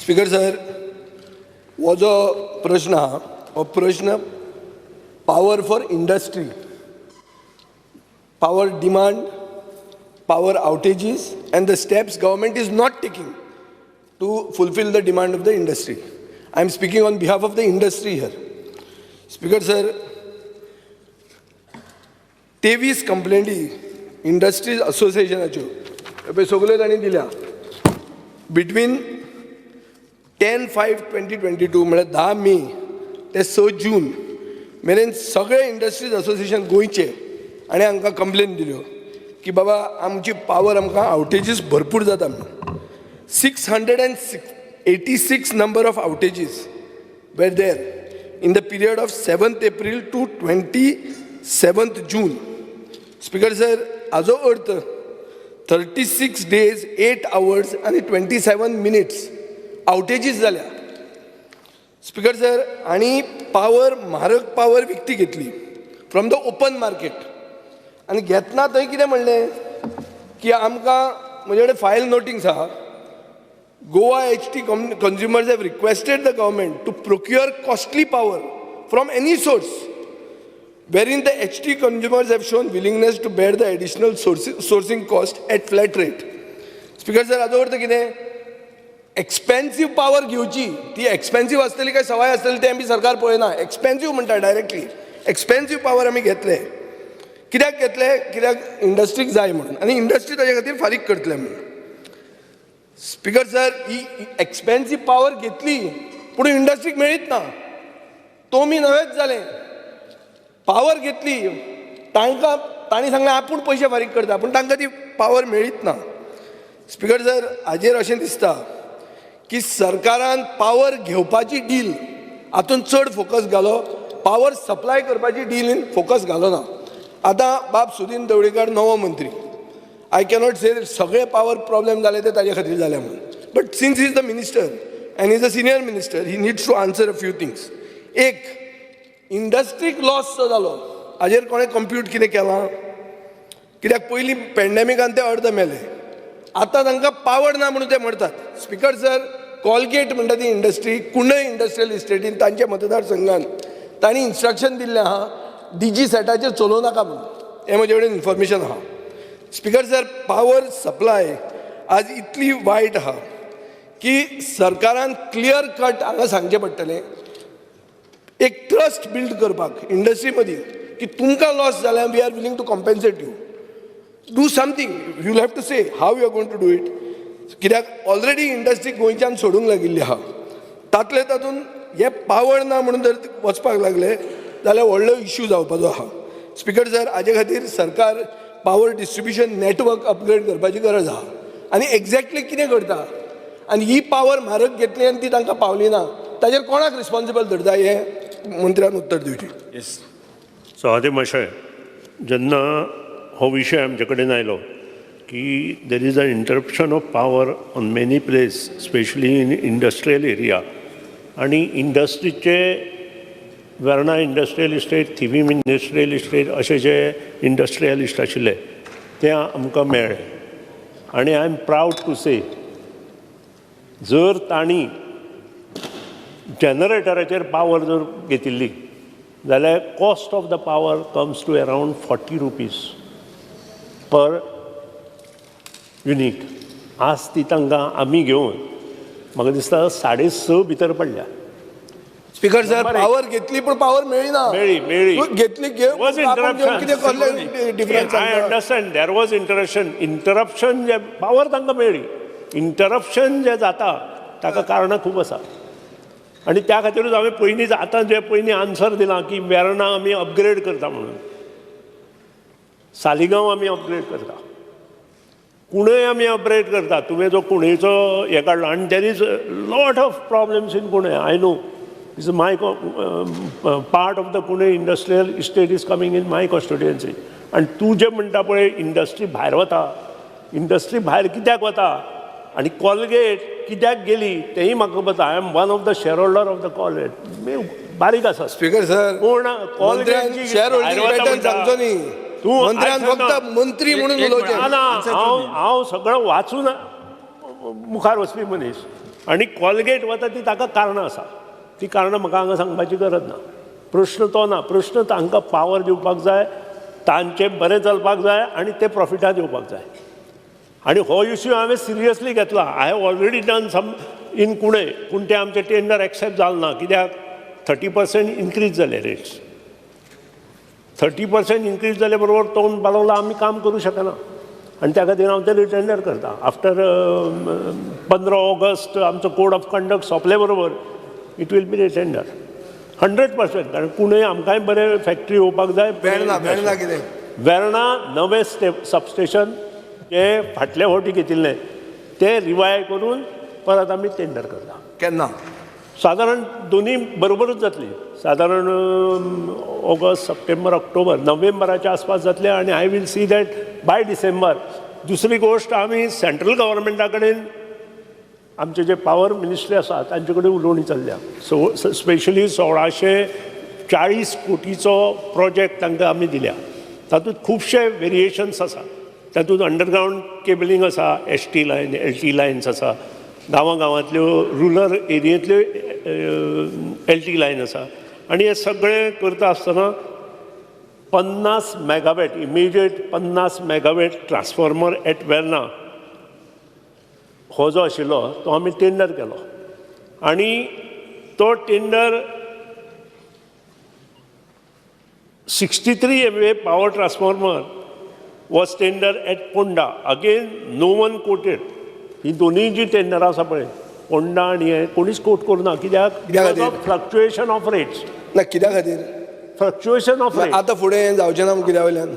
Speaker sir, हो जो प्रश्न आहा, हो प्रश्न power for industry, power demand, power outages and the steps government is not taking to fulfill the demand of the industry. I am speaking on behalf of the industry here. Speaker sir, 23 कंप्लेंटी industries असोसिएशनाच्यो पळय सगल्यो तांणी दिल्या between 10/5/2022, म्हळ्यार 10 मे ते 6 जून मेरेन सगळे industries association गोंयचे आनी हांकां कंप्लेन दिल्यो की बाबा, आमची पावर आमकां आवटेजीस भरपूर जाता म्हणून. 686 number of outages were there in the period of 7th April to 27th June. Speaker sir, हाजो अर्थ 36 days, 8 hours आनी 27 minutes outages जाल्या. स्पीकर सर, आनी पावर म्हारग पावर विकती घेतली फ्रॉम the open मार्केट. आनी घेतना थंय कितें म्हणलें की आमकां, म्हजे कडेन फायल नोटिंग्स आहा, "Goa HT consumers have requested the government to procure costly power from any source wherein the HT consumers have shown willingness to bear the additional sourcing cost at flat rate." Speaker sir, हाजो अर्थ कितें? Expensive power घेवची. ती expensive आसतली काय सवाय आसतली तें आमी सरकार पळयना. एक्सपेन्सीव म्हणटा डायरेक्टली. एक्सपेन्सीव पावर आमी घेतले. कित्याक घेतले? कित्याक इंडस्ट्रीक जाय म्हणून आनी इंडस्ट्री ताजे खातीर फारीक करतले म्हणून. स्पीकर सर, ही एक्सपेन्सीव पावर घेतली पूण इंडस्ट्रीक मेळीत ना. तोमी नवेंच जालें. पावर घेतली, तांकां तांणी सांगलें आपूण पयशे फारीक करता, पूण तांकां ती पावर मेळीत ना. स्पीकर सर, हाजेर अशें दिसता की सरकारान पावर घेवपाची डील हातून चड फोकस घालो, पावर सप्लाय करपाची डीलीन फोकस घालो ना. आतां बाब सुदीन ढवळीकार नवो मंत्री. I cannot से सगळे पावर प्रॉब्लेम जाले ते ताजे खातीर जाले म्हणून, but since he's the minister and he's a senior minister, he needs to answer a few things. एक, इंडस्ट्रीक लॉस जो जालो हाजेर कोणें कंप्यूट कितें केलां? कित्याक पयलीं पॅन्डेमिकान ते अर्द मेले, आतां तांकां पावर ना म्हणून ते मरतात. स्पीकर सर, कॉलगेट म्हणटा ती इंडस्ट्री कुंडय इंडस्ट्रियल इस्टेटीन, तांच्या मतदारसंघान, तांणी इन्स्ट्रक्शन दिल्लें आहा, डीजी सेटाचेर चलोवं नाका म्हणून. हें म्हजे कडेन इन्फॉर्मेशन आहा. स्पीकर सर, पावर सप्लाय आज इतली वायट आहा की सरकारान क्लियर कट हांगा सांगचें पडटलें, एक ट्रस्ट बिल्ड करपाक इंडस्ट्री मदीं की तुमकां लॉस जाल्यार we are willing to compensate you. Do something. You have to say how you are going to do it. कित्याक ऑलरेडी इंडस्ट्री गोंयच्यान सोडूंक लागिल्ली आहा. तातले तातूंत हे पावर ना म्हणून जर वचपाक लागले जाल्यार व्हडलो इश्यू जावपाचो आहा. स्पीकर सर, हाजे खातीर सरकार पावर डिस्ट्रिब्युशन नेटवर्क अपग्रेड करपाची गरज आहा. आनी एक्झॅक्टली कितें करता आनी ही पावर म्हारग घेतली आनी ती तांकां पावली ना, ताजेर कोणाक रिस्पॉन्सिबल धरता हें मंत्र्यान उत्तर दिवचें. येस. सहादेव माशय, जेन्ना हो विशय आमचे कडेन आयलो की there is a interruption of power on many place, specially in industrial area, आनी इंडस्ट्रीचे Verna industrial estate, Thivim industrial estate अशे जे इंडस्ट्रियलिस्ट आशिल्ले ते आमकां मेळ्ळे आनी I am proud to say, जर तांणी जनरेटराचेर पावर जर घेतिल्ली जाल्यार cost of the power comes to around ₹40 per unit. आज ती तांकां आमी घेवन म्हाका दिसता 6.5 भितर पडल्या. स्पीकर सर, नंबर एक. पावर घेतली पूण पावर मेळ्ळी ना. मेळ्ळी, मेळ्ळी. तूं घेतली, घेवन was आपूण घेवन कितें कसलें difference? I understand there was interruption. Interruption J power तांकां मेळ्ळी, इंटरप्शन जें जाता ताका कारणां खूब आसा आनी त्या खातीरूच हांवें पयलींच आतां जे पयलीं आन्सर दिलां की वेर्णा आमी अपग्रेड करता म्हणून, सालिगांव आमी अपग्रेड करता, कुंडय आमी अपग्रेड करता. तुवें जो कुंडयचो हें काडलो आनी there is lot of problems in Kundai. I know is my part of the Kundai industrial estate is coming in my constituency. आनी तूं जें म्हणटा पळय, इंडस्ट्री भायर वता, इंडस्ट्री भायर कित्याक वता आनी कॉलगेट कित्याक गेली तेंय म्हाका खबर. I am one of the share holder of the Colgate. बारीक आसा. स्पीकर सर, पूण मंत्र्यान share holding pattern सांगचो न्ही. तूं मंत्र्यान आयक फक्त ना. मंत्री म्हणून एक उलोवचें. ना ना, हांव हांव सगळं वाचून मुखार वचपी मनीस. आनी कॉलगेट वता ती ताका कारणां आसा, ती कारणां म्हाका हांगा सांगपाची गरज ना. प्रश्न तो ना, प्रश्न तांकां पावर दिवपाक जाय, तांचें बरें चलपाक जाय आनी ते प्रॉफिटाक येवपाक जाय. आनी हो इश्यू हांवें सिरियसली घेतला. I have already done some in Kune, पूण ते आमचे टेंडर एक्सेप्ट जालें ना. कित्याक 30% इन्क्रीज जाले रेट्स. 30% इन्क्रीज जाले बरोबर तो म्हणपाक लागलो आमी काम करूं शकना आनी त्या खातीर हांव ते रिटेंडर करता. आफ्टर 15 ऑगस्ट आमचो कोड ऑफ कंडक्ट सोंपले बरोबर it will be retender 100%. कारण कुणें आमकांय बरें फॅक्ट्री येवपाक जाय. वेर्णा, वेर्णा कितें? वेर्णा नवें स्टेप सबस्टेशन जे फाटल्या फावटी घेतिल्लें तें रिवायव करून परत आमी टेंडर करता. केन्ना? सादारण दोनी बरोबरूच जातली, सादारण ऑगस्ट, सप्टेंबर, ऑक्टोबर, नोव्हेंबराच्या आसपास जातले आनी I will see that by December. दुसरी गोश्ट, आमी सेंट्रल गव्हर्मेंटा कडेन आमचे जे पावर मिनिस्ट्री आसा तांचे कडेन उलोवणी चल्ल्या. सो स्पेशली 1640 कोटीचो प्रोजेक्ट तांकां आमी दिल्या. तातूंत खुबशे वेरिएशन्स आसा. तातूंत अंडरग्रावंड केबलिंग आसा, HT line, LT lines आसा, गांवां गांवांतल्यो रुरल एरियेंतल्यो LT line आसा. आनी हे सगळें करता आसतना 50 megawatt immediate 50 megawatt transformer at Verna हो जो आशिल्लो तो आमी टेंडर केलो आनी तो tender 63 MVA power transformer was tender at Ponda. Again no one quoted. ही दोनूय जी टेंडरां आसा पळय, पोंडा आनी हे कोणीच कोट करूना. कित्याक? कित्या because खातीर? Of fluctuation of rates. ना, कित्या खातीर? Fluctuation of rate. आतां फुडें हें जावचें ना कित्या वयल्यान?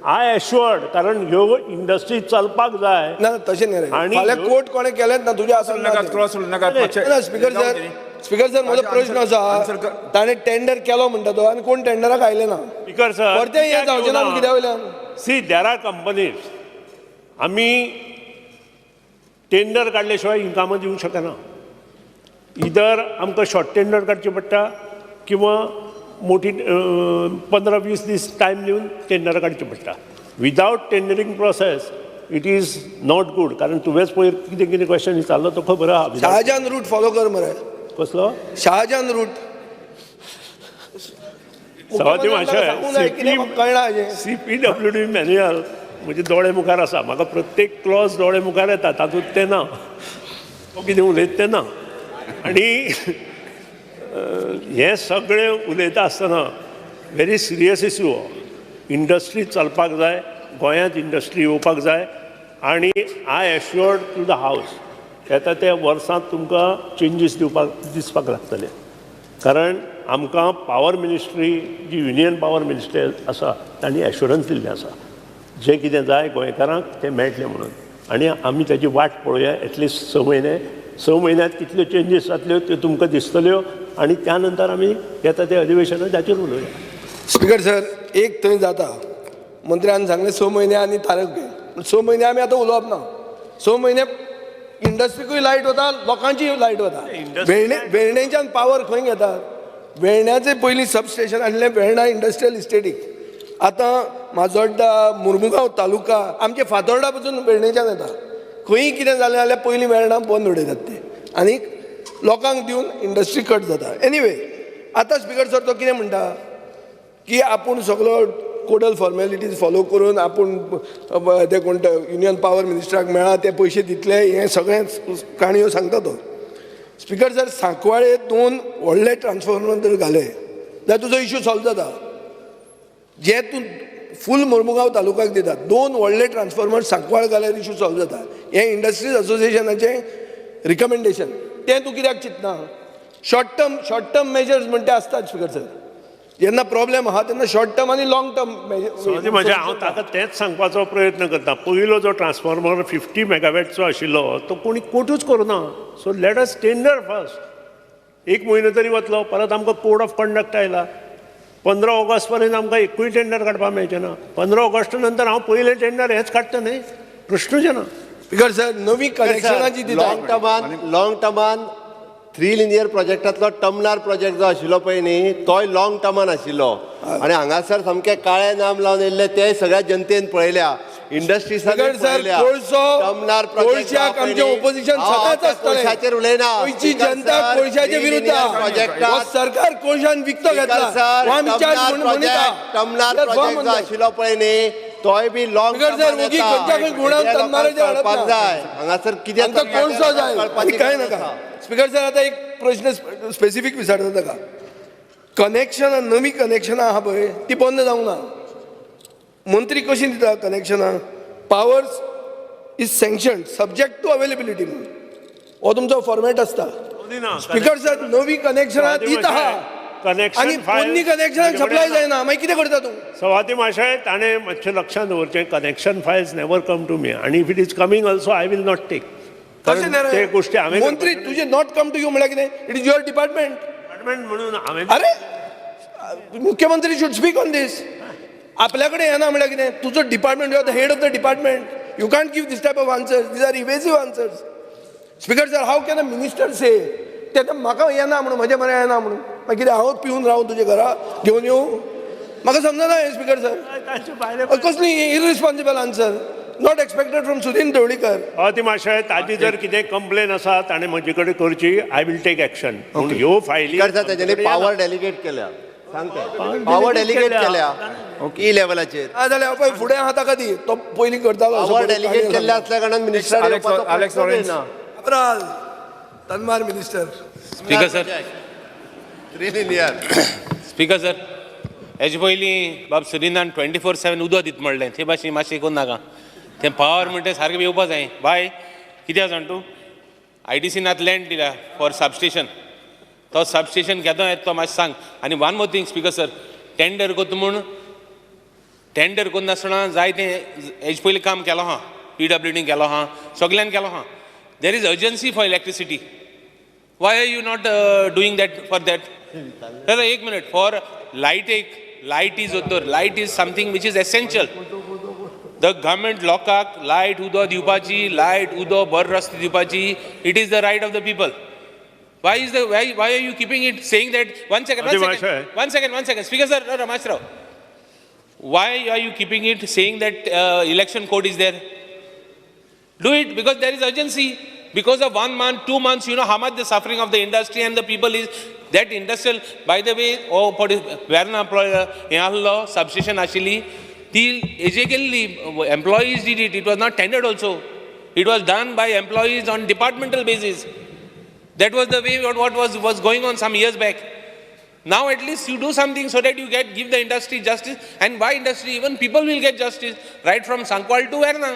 I assured, कारण ह्यो इंडस्ट्री चलपाक जाय. ना, तशें न्ही रे. आनी फाल्यां कोट कोणें केलेंच ना तुजें आसून ना नाकात तें. क्रॉस उलोवं नाकात मातशें. ना, स्पीकर सर, स्पीकर सर, म्हजो प्रश्न आसा, ताणें टेंडर केलो म्हणटा तो आनी कोण टेंडराक आयले ना. स्पीकर सर, परतें हें जावचें ना कित्या वयल्यान? See, there are companies. आमी टेंडर काडले शिवाय ही कामां दिवंक शकना. इदर आमकां शॉर्ट टेंडर काडची पडटा किंवा मोठी 15-20 दीस टायम दिवन टेंडर काडची पडटा. Without tendering process it is not good. कारण तुवेंच पयर कितें कितें क्वेश्चन विचारलो तो खबर आहा. शहाजहान रूट फॉलो कर मरे. कसलो? शहाजहान रूट. सवाती सांगूंक जाय कितें म्हाका कळना हाजें. CPWD manual म्हजे दोळे मुखार आसा. म्हाका प्रत्येक क्लॉज दोळे मुखार येता. तातूंत तें ना, तो कितें उलयता तें ना. आनी हें सगळें उलयता आसतना व्हेरी सिरियस इश्यू हो. इंडस्ट्री चलपाक जाय, गोंयांत इंडस्ट्री येवपाक जाय. आनी I assured to the house येता त्या वर्सांत तुमकां चेंजीस दिवपाक दिसपाक लागतले. कारण आमकां पावर मिनिस्ट्री जी युनियन पावर मिनिस्ट्री आसा तांणी एश्योरन्स दिल्लें आसा, जें कितें जाय गोंयकारांक तें मेळटलें म्हणून. आनी आमी ताजी वाट पळोवया एटलिस्ट 6 म्हयने. 6 म्हयन्यांत कितल्यो चेंजीस जातल्यो त्यो तुमकां दिसतल्यो आनी त्या नंतर आमी येता ते अधिवेशनात ताचेर उलोवया. स्पीकर सर, एक थंय जाता, मंत्र्यान सांगलें 6 म्हयने आनी तारख घे. 6 म्हयने आमी आतां उलोवप ना. 6 म्हयने इंडस्ट्रीकूय लायट वता, लोकांचीय लायट वता. वेर्णे, वेर्णेच्यान पावर खंय घेतात? वेर्ण्याचे पयलीं सबस्टेशन आसलें वेर्णा इंडस्ट्रियल इस्टेटीक. आतां माजोड्डा, मुर्मुगांव तालुका, आमचे फातोर्डा पसून वेर्णेच्यान येता. खंयी कितें जालें जाल्यार पयलीं वेर्णा बंद उडयतात ते आनी लोकांक दिवन इंडस्ट्री कट जाता. एनिवे, आतां स्पीकर सर, तो कितें म्हणटा की आपूण सगलो कोडल फॉर्मेलिटीज फॉलो करून आपूण ते कोण युनियन पावर मिनिस्टराक मेळ्ळा, ते पयशे दितले, हें सगळें काणयो सांगता तो. स्पीकर सर, सांकवाळे दोन व्हडले ट्रान्सफॉर्मर जर घाले जाल्यार तुजो इशू सॉल्व जाता. जे तूं फूल मुर्मुगांव तालुक्याक दिता, दोन व्हडले ट्रान्सफॉर्मर सांकवाळ घाल्यार इशू सॉल्व जाता. हें इंडस्ट्रीज असोसिएशनाचें रिकमेंडेशन. तें तूं कित्याक चिंतना? शॉर्ट टर्म मेजर्स म्हणटा ते आसतात स्पीकर सर. जेन्ना प्रॉब्लेम आहा तेन्ना शॉर्ट टर्म आनी लॉंग टर्म. म्हणजे हांव ताका तेंच सांगपाचो प्रयत्न करता. पयलो जो ट्रान्सफॉर्मर 50 मेगावॅटचो आशिल्लो तो कोणी कोटूच करुना. So let us tender first. एक म्हयनो तरी वतलो. परत आमकां कोड ऑफ कंडक्ट आयला. 15 ऑगस्ट पर्यंत आमकां एकूय टेंडर काडपाक मेळचें ना. 15 ऑगस्ट नंतर हांव पयलें टेंडर हेंच काडटा न्ही, प्रश्नूच येना. स्पीकर सर, नवी कनेक्शनाची दिता. लॉंग टर्मान थ्री लिनियर प्रोजेक्टांतलो टमनार प्रोजेक्ट जो आशिल्लो पळय न्ही, तोय लॉंग टर्मान आशिल्लो आनी हांगासर सामके काळे नाम लावन येयल्ले ते सगळ्या जनतेन पळयल्या. इंडस्ट्रीजांनी स्पीकर सर, कोळसो तमनार प्रोजेक्ट कोळशाक आमचें opposition सदांच आसतलें. कोळशाचेर उलयना. गोंयची जनता कोळशाचे विरुद्ध प्रोजेक्टात हो सरकार कोळशान विकतो घेतला हो आमी चार्ज म्हणून म्हणिता. तमनार Yes, हो प्रोजेक्ट जो म्हणटा. आशिल्लो पळय न्ही तोय बी लॉंग स्पीकर सर, वोगी खंयच्या खंय गुणांक तन्माराचेर हाडप ना. जाय हांगासर कितें आमकां कोळसो जाय आनी कांय नाका. स्पीकर सर, आतां एक प्रश्न स्पेसिफीक विचारता ताका. कनेक्शनां, नवीं कनेक्शनां आहा पळय ती बंद जावंक ना. मंत्री कशी दिता कनेक्शनां? Powers is sanction subject to availability म्हणून हो तुमचो फॉर्मेट आसता. स्पीकर सर, नवी कनेक्शनां दित आहा कनेक्शन आनी पोन्नी कनेक्शनां सप्लाय जायना, मागीर कितें करता तूं? सवाती माशे ताणें मातशें लक्षांत दवरचें, connection files never come to me आनी if it is coming also I will not take. कशें ते न्ही? गोष्टी हांवें मंत्री तुजे not come to you म्हळ्यार कितें? It is your department. Department म्हणून हांवें अरे, मुख्यमंत्री should speak on this. आपल्या कडेन येना म्हळ्यार कितें? तुजो department, you are the head of the department, you can't give this type of answers. These are evasive answers. Speaker sir, how can a minister say ते म्हाका येना म्हणून, म्हज्या मऱ्या येना म्हणून? मागीर कितें हांव पिवन रावूं तुजे घरा घेवन येवं? म्हाका समजना हें स्पीकर सर. तांचे भायले कसली irresponsible answer, not expected from Sudin Dhavalikar. Swathi माशे, ताजी जर कितें कंप्लेन आसा ताणें म्हजे कडेन करची, I will take action. पूण ह्यो फायली स्पीकर सर, तेज्यांनी पावर डेलिगेट केल्या, सांगते, पावर डेलिगेट केल्या ई लेवलाचेर. ना जाल्यार पळय फुडें आहा ताका दी, तो पयलीं करतालो असो पावर करून डेलिगेट काणी केल्ले असल्या कारणान minister Alex Lawrence. Cabral, Tanmar minister. Speaker sir. Three linear. Speaker sir, हेजे पयलीं बाब सुदिनान 24/7 उदक दित म्हणलें, ते भाशेन मातशें करूं नाका. तें पावर म्हणटा सारकें येवपा जाय बाय. कित्याक जाण तूं आय डी सीन आतां लँड दिल्या फॉर सबस्टेशन, तो सबस्टेशन केदो येता तो मातशें सांग. आनी one more thing, speaker sir, tender कोत्ता म्हूण टेंडर करनासतना जाय तें हेजे पयलीं काम केलो आहा, पी डब्ल्यू डीन केलो आहा, सगल्यांनी केलो आहा. There is urgency for electricity. Why are you not doing that for that? दादा, एक मिनिट. फॉर लायट, एक लायट is तर light is something which is essential. The government लोकांक लायट उदक दिवपाची, लायट उदक बरो रस्तो दिवपाची, it is the right of the people. Why are you keeping it, saying that, one second, one second, one second, one second, speaker sir, Ramesh Rao, why are you keeping it, saying that election code is there? Do it because there is urgency. Because of one month, 2 months, you know how much the suffering of the industry and the people is. That industrial, by the way, oh, Verna हें आहलो substation आशिल्ली ती हेजे केल्ली, employees did it. It was not tendered also. It was done by employees on departmental basis. That was the way what was going on some years back. Now at least you do something so that you get give the industry justice, and by industry even people will get justice, right from Sankwal to Verna.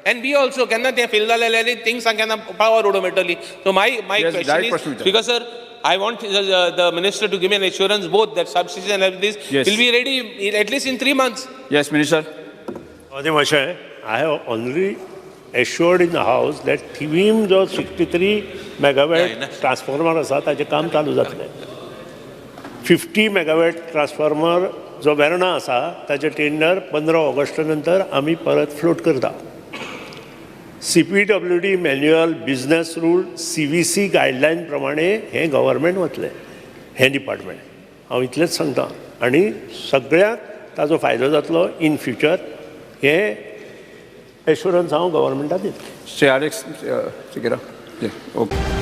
And we also केन्ना तें fail जालें जाल्यार thing केन्ना power उडोवंक मेळटली. So my Yes, question direct is, question विचार. Because sir, I want the minister to give me an assurance both that substation and this Yes. will be ready at least in 3 months. Yes, Minister. Swathi माशे, I have already assured in the house that Thivim जो 63 megawatt transformer आसा ताचें काम चालू जातलें. 50 megawatt transformer जो वेर्णा आसा ताचें टेंडर 15 ऑगस्टा नंतर आमी परत फ्लोट करता. CPWD manual, business rule, CVC guideline प्रमाणे हें गव्हर्मेंट वतलें, हें डिपार्टमेंट. हांव इतलेंच सांगता आनी सगळ्यांक ताजो फायदो जातलो इन फ्युचर, हें एश्युरन्स हांव गव्हर्मेंटाक दितलें. Shri Alex Sequeira. Yeah, okay.